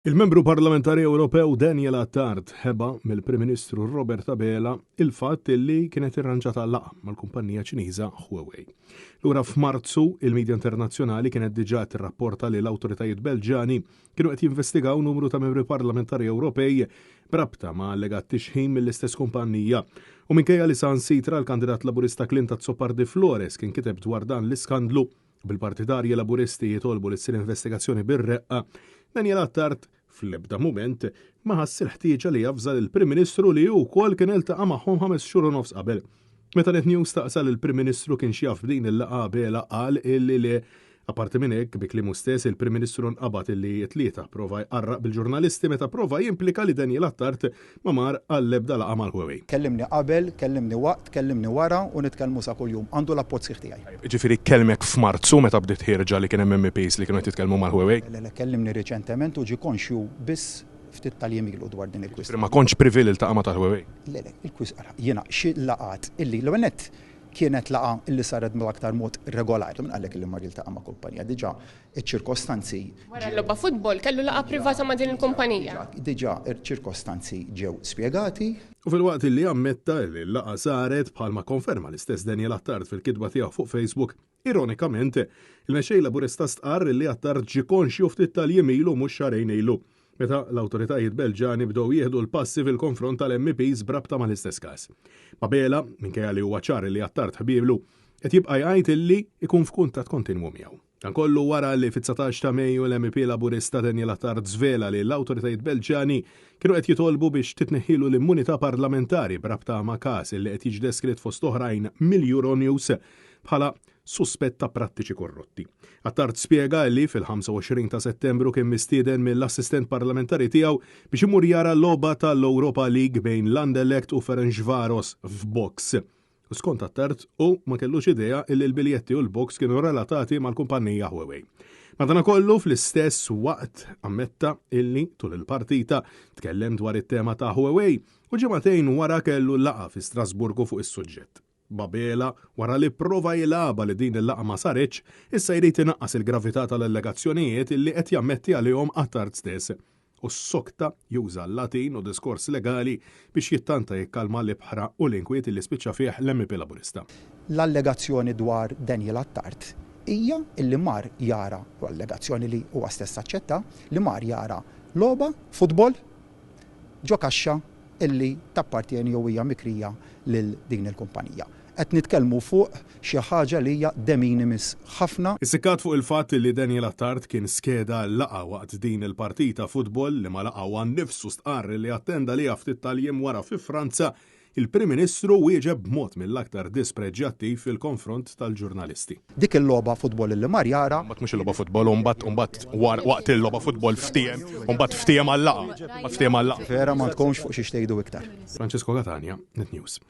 Il-Membru Parlamentari Ewropew Daniel Attard ħeba mill-Prim Ministru Robert Abela il-fatt li kienet irranġata laqgħa mal-kumpanija Ċiniża Huawei. Lura f'Marzu, il-midja internazzjonali kienet diġà tirrapporta li l-awtoritajiet Belġani kienu qed jinvestigaw numru ta' membri parlamentari Ewropej b'rabta ma' allegat tixħim mill-istess kumpanija. U minkejja li saħansitra l-kandidat Laburista Clint Azzopardi Flores kien kiteb dwar dan l-iskandlu, Bil-partitarji Laburisti jitolbu li ssir investigazzjoni bir-reqqa, Daniel Attard fl-ebda mument ma ħass il-ħtieġa li javża lill-Prim Ministru li hu wkoll kien iltaqa' magħhom ħames xhur u nofs qabel. Meta Net News staqsa lill-Prim Ministru kienx jaf b'din il-laqgħa Abela qal illi le. Apparti minn hekk, bi kliemu stess, il-Prim Ministru nqabad illi t-Tlieta prova jqarraq bil-ġurnalisti meta prova jimplika li Daniel Attard ma mar għall-ebda laqgħa mal-Huawei. Kellimni qabel, kellimni waqt, kellimni wara u nitkellmu sa kuljum. Għandu l-appoġġ sħiħ tiegħi. Jiġifieri kellmek f'Marzu meta bdiet ħierġa li kien hemm MEPs li kienu qed jitkellmu mal-Huawei? Le, le, kellimni riċentement u ġie konxju biss ftit tal-jiem ilu dwar din il-kwistjoni. Jiġifieri ma kontx privy li ltaqa' ma' tal-Huawei? Le, le, il-kwis, ara, jiena xi laqgħat illi, l-ewwel nett, kienet laqgħa illi saret bl-aktar mod regolari. Min qallek illi mar jiltaqa' ma' kumpanija? Diġà iċ-ċirkostanzi. Wara l-logħba futbol kellu laqgħa privata ma' din il-kumpanija. Diġà ċ-ċirkostanzi ġew spjegati. U filwaqt li ammetta li l-laqgħa saret bħalma kkonferma l-istess Daniel Attard fil-kitba tiegħu fuq Facebook, ironikament, il-Mexxej Laburista stqarr li Attard ġie konxju ftit tal-jiem ilu mhux xahrejn ilu, meta l-awtoritajiet Belġani bdew jieħdu l-passi fil-konfront tal-MEPs b'rabta mal-istess każ. Abela, minkejja li huwa ċar li Attard ħbieblu, qed jibqa' jgħid illi jkun f'kuntatt kontinwu miegħu. Dan kollu wara li fit-19 ta' Mejju l-MEP Laburista Daniel Attard żvela li l-awtoritajiet Belġjani kienu qed jitolbu biex titneħħilu l-immunità parlamentari b'rabta ma' każ li qed jiġi deskritt fost oħrajn mill-Euronews bħala suspett ta' prattiċi korrotti. Attard spjega li fil-25 ta' Settembru kien mistieden mill-assistent parlamentari tiegħu biex imur jara logħba tal-Europa League bejn l-Anderlecht u Ferencvaros f'box. Skont Attard, hu ma kellux idea illi l-biljetti u l-box kienu relatati mal-kumpannija Huawei. Madanakollu fl-istess waqt ammetta illi tul il-partita tkellem dwar it-tema ta' Huawei u ġimagħtejn wara kellu laqgħa fi Strasburgu fuq is-suġġett. B'Abela, wara li pprova jilgħabha li din il-laqgħa ma saritx, issa jrid inaqqas il-gravità tal-allegazzjonijiet illi qed jammetti għalihom Attard stess. U ssokta juża l-Latin u diskors legali biex jittanta jikkalma l-ibħra u l-inkwiet illi spiċċa fih l-MEP Laburista. L-allegazzjoni dwar Daniel Attard hija illi mar jara, u allegazzjoni li huwa stess aċċetta, li mar jara logħba futbol ġo kaxxa illi tappartjeni jew hija mikrija lil din il-kumpanija. Qed nitkellmu fuq xi ħaġa li hija de minimis ħafna. Issikkat fuq il-fatt li Daniel Attard kien skeda laqgħa waqt din il-partita futbol, liema laqgħa huwa nnifsu stqarr li attenda għaliha ftit tal-jiem wara fi Franza, il-Prim Ministru wieġeb b'mod mill-aktar dispreġjattiv fil-konfront tal-ġurnalisti. Dik il-logħba futbol illi mar jara. Imbagħad mhux il-logħba futbol u mbagħad u mbagħad waqt il-logħba futbol ftiehem u mbagħad ftiehem għal-laqgħa. Mbagħad ftiehem għal-laqgħa. Vera m'għandkomx fuq xiex tgħidu iktar. Francesco Catania, Net News.